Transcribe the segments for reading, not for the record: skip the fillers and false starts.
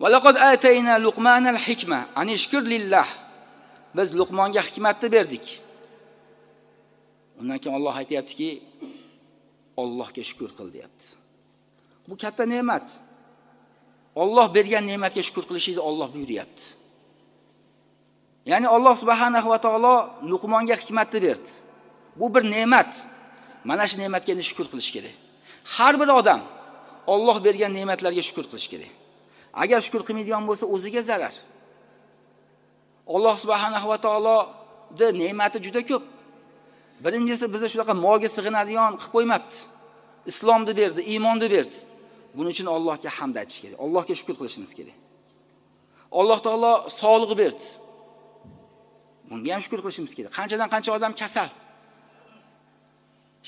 Va laqad atayna Luqmanal hikma an ishkur lillah. Biz Luqmonga hikmatni berdik. Undan keyin Alloh aytayaptiki, Allohga shukr qil deyapti. Bu katta ne'mat. Alloh bergan ne'matga shukr qilishni Alloh buyuryapti. Ya'ni Alloh subhanahu va taolo Luqmonga hikmatni berdi. Bu bir ne'mat. Mana shu ne'matga endi shukr qilish kerak. Har bir odam Alloh bergan ne'matlarga shukr qilish kerak. Agar shukr qilmaydigan bo'lsa, o'ziga zarar. Alloh subhanahu va taoloning ne'mati juda ko'p. Birinchisi bizni shunaqa molga sig'inadigan qilib qo'ymabdi. Islomni berdi, iymonni berdi. Buning uchun Allohga hamd aytish kerak. Allohga shukr qilishimiz kerak. Alloh taolo sog'liq berdi. Bunga ham shukr qilishimiz kerak. Qanchadan qancha odam kasal.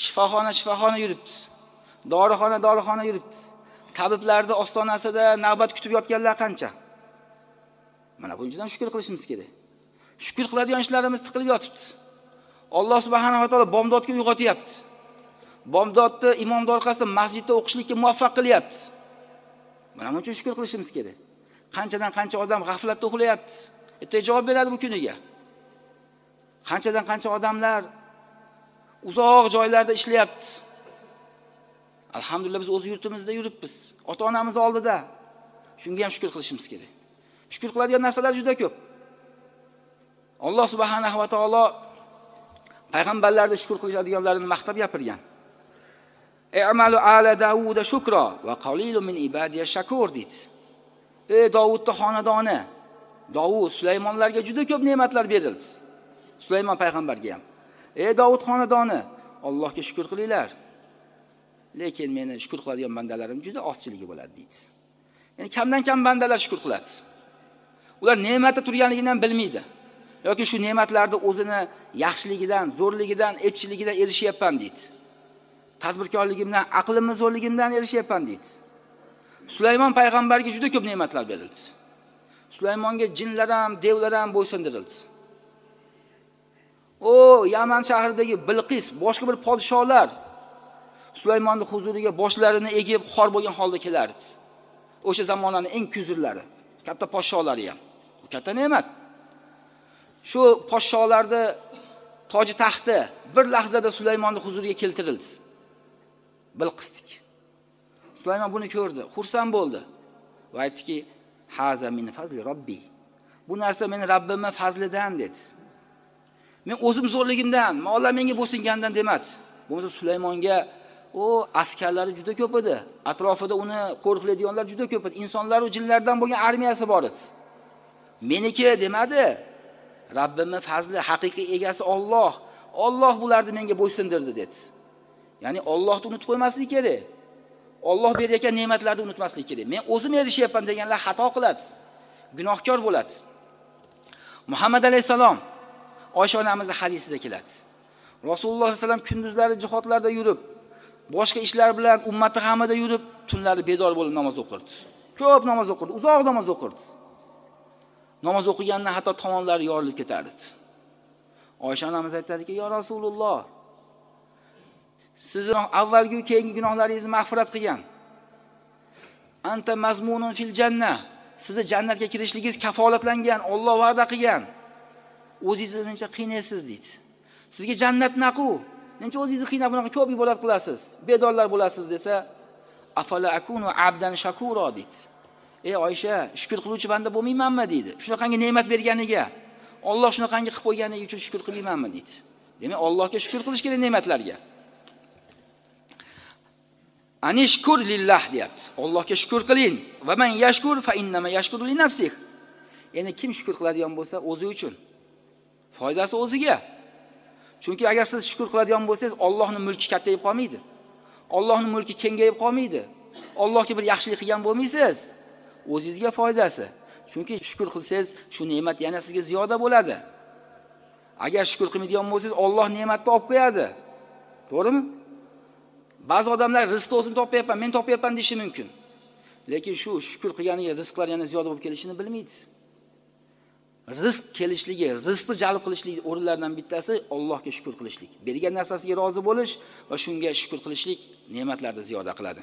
Shifoxona yuribdi. Dorixona yuribdi. Tabiblarning ostonasida navbat kutib yotganlar qancha? Mana buning uchun ham shukr qilishimiz kerak. Shukr qiladigan ishlarimiz tiqilib yotibdi. Alloh subhanahu va taolo bomdodga uyg'otyapti. Bomdodni imomning orqasida masjidda o'qishlikka muvaffaq qilyapti. Mana buning uchun shukr qilishimiz kerak. Qanchadan qancha odam g'aflatda uxlayapti. Ertaga javob beradi bu kuniga. Qanchadan qancha odamlar uzoq joylarda ishlayapti. Alhamdulillah biz o'z yurtimizda yuribmiz. Ota-onamiz oldida. Shunga ham shukr qilishimiz kerak. Shukr qiladigan narsalar juda ko'p. Alloh subhanahu va taolo payg'ambarlarni shukr qiladiganlarini maqtab gapirgan. I'malu ala Davuda shukra va qalilun min ibadiy shakur deydi. Ey Davudning xonadoni, Davud Sulaymonlarga juda ko'p ne'matlar berildi. Sulaymon payg'ambarga ham. Ey Davud xonadoni, Allohga shukr qilinglar. Lekin meni shukr qiladigan bandalarim juda ozchiligi bo'ladi deydi. Ya'ni kamdan kam bandalar shukr qiladi. Ular ne'matda turganligidan bilmaydi. Yoki shu ne'matlarni o'zini yaxshiligidan, zo'rligidan, epchiligidan erishyapman deydi. Tadbirkorligimdan, aqlimni zo'rligimdan erishyapman deydi. Sulaymon payg'ambarga juda ko'p ne'matlar berildi. Sulaymonga jinlar ham, devlar ham bo'ysundirildi. O Yaman shahridagi Bilqis, boshqa bir podsholar Sulaymonning huzuriga boshlarini egib, xor bo'lgan holda kelardi. O'sha zamonaning eng kuzirlari, katta podsholari ham. Bu katta ne'mat. Shu podsholarning toji taxti bir lahzada Sulaymonning huzuriga keltirildi. Bilqisdik. Sulaymon buni ko'rdi, xursand bo'ldi va aytdiki: "Haza min fazli robbi." Bu narsa meni Rabbimning fazlidan dedi. Men o'zim zo'rligimdan, mollar menga bo'ysungandan demadi. Bo'lmasa Sulaymonga o askarlari juda ko'p edi. Atrofida uni qo'riqlaydiganlar juda ko'p edi. Insonlar va jinlardan bo'lgan armiyasi bor edi. Meniki demadi. Rabbimning fazli, haqiqiy egasi Alloh. Alloh bularni menga bo'ysundirdi dedi. Ya'ni Allohni unutib qo'ymaslik kerak. Alloh berayotgan ne'matlarni unutmaslik kerak. Men o'zim erishyapman deganlar xato qiladi. Gunohkor bo'ladi. Muhammad alayhisalom Oysha onamizning hadisida keladi. Rasululloh sollallohu alayhi vasallam kunduzlari jihodlarda yurib, boshqa ishlar bilan ummati g'amida yurib, tunlari bedor bo'lib namoz o'qirdi. Ko'p namoz o'qirdi, uzoq namoz o'qirdi. Namoz o'qigandan hatto tomonlari yorilib ketardi. Oysha onamiz aytadiki: "Ya Rasululloh, sizni avvalgi va keyingi gunohlaringizni mag'firat qilgan. Anta mazmunun fil janna. Sizni jannatga kirishligingiz kafolatlangan, Alloh va'da qilgan. O'zingizni uncha qiynaysiz" deydi. Sizga jannat naqu. Nima o'zingizni qiynab bunaqa ko'p ibodat qilasiz, bedorlar bo'lasiz desa, afala akunu abdan shakura deydi. Ey Oysha, shukr qiluvchi banda bo'lmaymanmi deydi. Shunaqangi ne'mat berganiga, Alloh shunaqangi qilib qo'yganligi uchun shukr qilmaymanmi deydi. Demak, Allohga shukr qilish kerak ne'matlarga. Anishkur lillah deyapti. Allohga shukr qiling. Va man yashkur fa innama yashkuru li nafsihi. Ya'ni kim shukr qiladigan bo'lsa, o'zi uchun. Foydasi o'ziga. Chunki agar siz shukr qiladigan bo'lsangiz, Allohning mulki kattayib qolmaydi. Allohning mulki kengayib qolmaydi. Allohga bir yaxshilik qilgan bo'lmaysiz. O'zingizga foydasi. Chunki shukr qilsangiz, shu ne'mat yana sizga ziyoda bo'ladi. Agar shukr qilmaydigan bo'lsangiz, Alloh ne'matni olib qo'yadi. To'g'rimi? Ba'zi odamlar rizqni o'zim topyapman, men topyapman deyishi mumkin. Lekin shu shukr qilganiga rizqlar yana ziyoda bo'lib kelishini bilmaydi. Rizq kelishligi, rizqni jalb qilishlik o'rinlaridan bittasi Allohga shukr qilishlik. Bergan narsasiga rozi bo'lish va shunga shukr qilishlik ne'matlarni ziyoda qiladi.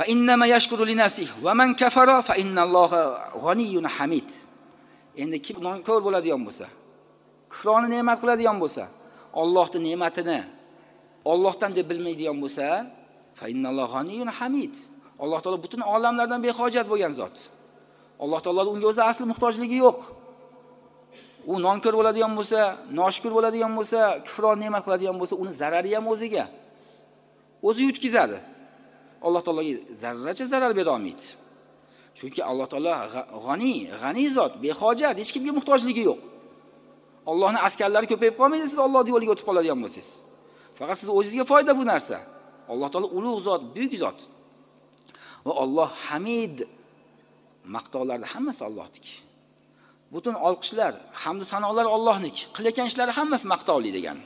Fa innama yashkuru li nafsihi va man kafara fa innalloha g'aniyyun hamid. Endi kim nonkor bo'ladigan bo'lsa, kufroni ne'mat qiladigan bo'lsa, Allohning ne'matini Allohdan deb bilmaydigan bo'lsa, fa innalloha g'aniyyun hamid. Alloh taolo butun olamlardan behojat bo'lgan zot. Alloh taolo unga o'zi asli muhtojligi yo'q. U nonkor bo'ladigan bo'lsa, noshukur bo'ladigan bo'lsa, kufron ne'mat qiladigan bo'lsa, uni zarari ham o'ziga. O'zi yutkazadi. Alloh taologa zarracha zarar bera olmaydi. Chunki Alloh taolo g'ani, g'ani zot, behojat, hech kimga muhtojligi yo'q. Allohning askarlari ko'payib qolmaydi, siz Allohning yo'liga o'tib qoladigan bo'lsangiz. Faqat siz o'zingizga foyda bu narsa. Alloh taolo ulug' zot, buyuk zot. Va Alloh Hamid, maqtovlarning hammasi Allohniki. Butun olqishlar, hamd sanolar Allohniki. Qilayotgan ishlari hammasi maqtovli degan.